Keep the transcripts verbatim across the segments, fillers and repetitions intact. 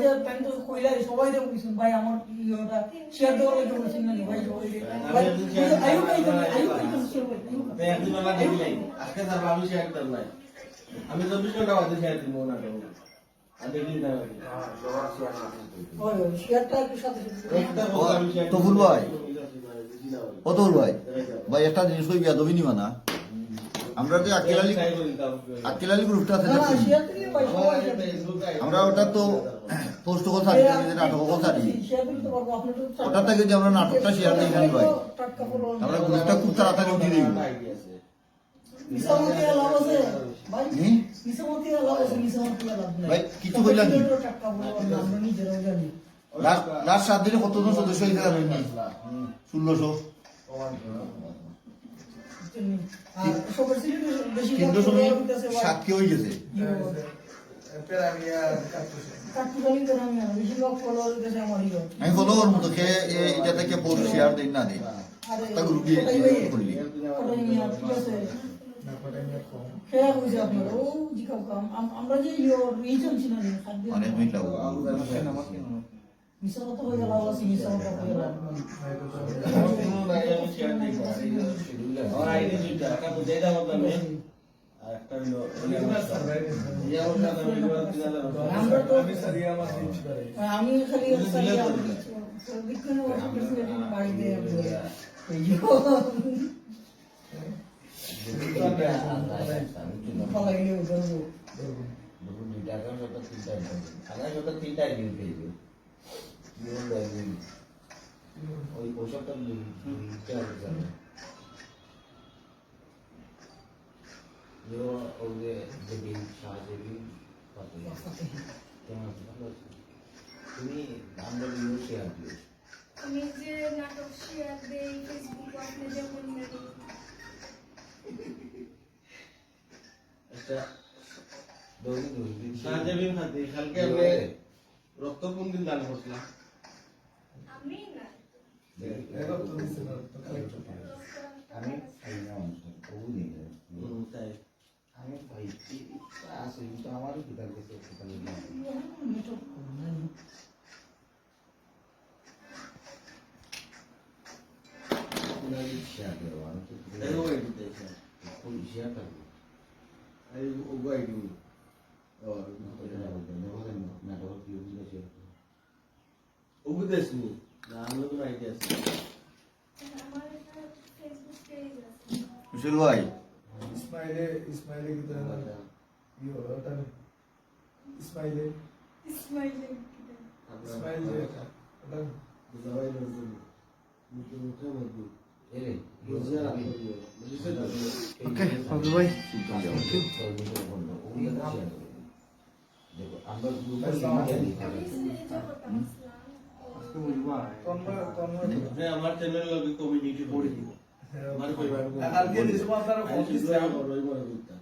ভাই, তাই তো কইলাই, সবাই তো কইছেন, ভাই, আমার ইয়েটা শেয়ার দেওয়ার লাগি বলছেন না, ভাই, সবাই রে। ভাই, আইয়ুব ভাই, আইয়ুব ভাই, আইয়ুব ভাই, আইয়ুব ভাই। ভাই, একদিন আমরা দেখলাই। আজকে স্যার, আমি শেয়ার দিতাম না। আমি চব্বিশ ঘন্টা বাদে শেয়ার দিব না, আর দেখলি না। ওই, ওই, শেয়ারটা একটু সাথে সাথে। একটা কথা আমি শেয়ার তফুল ভাই। ও তফুল ভাই, ভাই, একটা জিনিস কই, বেয়াদবি নিবা না। আমরা যে আক্কেল আলী, আক্কেল আলী গ্রুপটা আছে না, না, দেখছেন? শেয়ার দিলে ভাই, সবাই শেয়ার দিলে। আমরা ওটা তো পোস্ট কল ছাড়ি, শেয়ার যে নাটক কল ছাড়ি। শেয়ার দিলে তো পারবো, আপনি তো ওটা থেকে যে আমরা নাটকটা শেয়ার দিই, এখানে ভাই। টাটকা ফলো। আমরা গ্রুপটা খুব তাড়াতাড়ি উঠে দিই। মিছা মাতি লাভ আছে, ভাই। হুম? মিছা মাতি লাভ আছে, মিছা মাতি লাভ নাই। ভাই, কিছু কইলাম কি? টাটকা ফলো, আমরা নিজেরাও জানি। লাস্ট, লাস্ট সাত দিনে কতজন সদস্য হয়েছে জানেন নি? ষোলোশো। আর সবার সিলেটে বেশি তিন দশমিক সাত কে হয়ে গেছে। কাট্টুকালি করে আমি আর বেশিরভাগ ফলোয়ার গেছে আমার ইয়ে। আমি ফলো করবো তো, কে এ-, এটা থেকে পোস্ট শেয়ার দেন না দেন। আরে, তা গ্রুপে ওটাই ভাই। করলি। ওটাই নিয়ে আর ঠিক আছে। কে কইছে আপনারা? ও, জি কাকা, আম-, আম-, আমরা যে ইয়ে, রিজন ছিল না, খাদ্য অনেক মিনিট লাগবে। মিছা কথা কইয়া লাভ আছে, মিছা কথা কইয়া লাভ নাই। আমার আইডি দুইটা, একটা বুঝাই দাও আপনার মেয়ে। আর একটা হইলো, আমরা তো আমি খালি একটা ইয়ে, বিক্ষণ বাড়িতে এই যে ফালাই নিয়ে উঠবো। দুপুর দুইটা, আগামী সপ্তাহ তিনটায় উঠবো। আগামী সপ্তাহ তিনটায় ডিউটি হইবে। ওই, ওই সবটা দুই, দুইটা হইতে হবে। যে ও, ওই যে, যে বিন, শাহ যে বিন, ফাতেহি। কেমন আছো? ভালো আছো? তুমি আমরা ভিডিও শেয়ার দিও। আমি যে নাটক শেয়ার দেই, Facebook-এ আপনি যেমন মেরে। আচ্ছা, দৌড়ি, দৌড়ি, দৌড়ি। শাহ যে বিন ফাতেহি, কালকে আপনি রক্ত কোন দিন দান করছিলা? আমি না। এবার তো দিছে না, তো কালেক্ট করতে হবে। আমি খাই না অনেক সময়, তবু নিয়ে যাই। হুম, তাই। আমি খাইছি, আছে, কিন্তু আমারও খিদা লাগছে, খিদা লাগছে। ওনার ইচ্ছা আছে, আমি তো এই ওই দিতে চাই। কোন ইচ্ছা থাকবে? এই ওগো আইডি। ও, ওই দিতে চাই। দেখো, দেখো, দেখো, দেখো, কি বুঝে সে। ওগো দেশনি। না, আমি তো আইডি আছে। আমার একটা Facebook পেজ আছে। সুশীল ভাই। ইসমাইলে, ইসমাইলে কি তার নাম? আচ্ছা। ইয়ে হলো, ওটা নেই। ইসমাইলে। ইসমাইলে কি তার? ইসমাইল যে এটা, ওটা নেই। বুঝা ভাই নজরুল। মুখে মুখে মজবুত। এরে, বুঝা ভাই। বুঝা ভাই। ওকে, ওকে ভাই। Thank you. দেখো, আমরা গ্রুপে লিংক দেই। আজকে বুঝবা। তন্ময়, তন্ময়। আপনি আমার চ্যানেল লগে কমিউনিটি করে দিব। আমার পরিবার আর কালকে যে সময় আপনারা ফোন দিচ্ছেন, ওই বড় করতাম।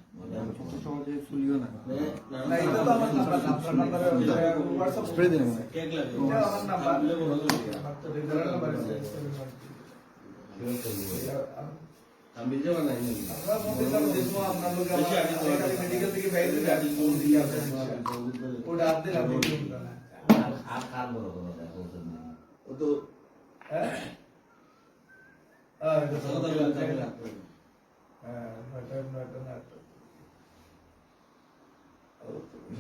সহজে চলিও না। না, না, না, এটা তো আমার নাম্বার, আপনার নাম্বারে WhatsApp স্প্রে দিন। কেক লাগে। এটা আমার নাম্বার। আপনি বড় করে দিন। আমার তো রেগুলার নাম্বার আছে। আমি যে বানাই না। আমরা বলতে চাবো যে সময় আপনার লোকে বেশি আগে আমার মেডিকেল থেকে বাইরে যাবে, আগে ফোন দিয়ে আসবে। ও ডাক দিলে আপনি ফোন করেন। আর, আর কার বড় বড় দেখা হচ্ছে না। ও তো, হ্যাঁ? হ্যাঁ, এটা কথা বলে, কথা বলে। হ্যাঁ, নয়টা, নয়টা, নয়টা।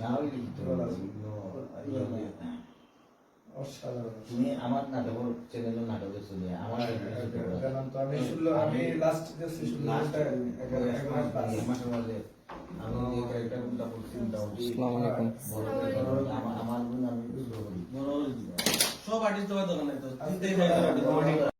না হইলে কি করবো? বলা আছে। অসাধারণ। তুমি আমার নাটক, চ্যানেলের নাটকে শুনি, আমার আর কিছু করো না। জানান তো, আমি ষোলো, আমি আমি লাস্ট যে ষোলো লাস্ট ঘন্টা, এগারো, এক মাস, এগারো মাস। এক মাসের মাঝে আমি যে ক্যারেক্টারগুলো করছি মোটামুটি আসসালামু আলাইকুম। বড় করে করো, আমার, আমার গুণ আমি বুঝতে পারি। বড় করে দিবা। সব আর্টিস্ট তোমার দোকানে তো, আমি তিনটাই খাই।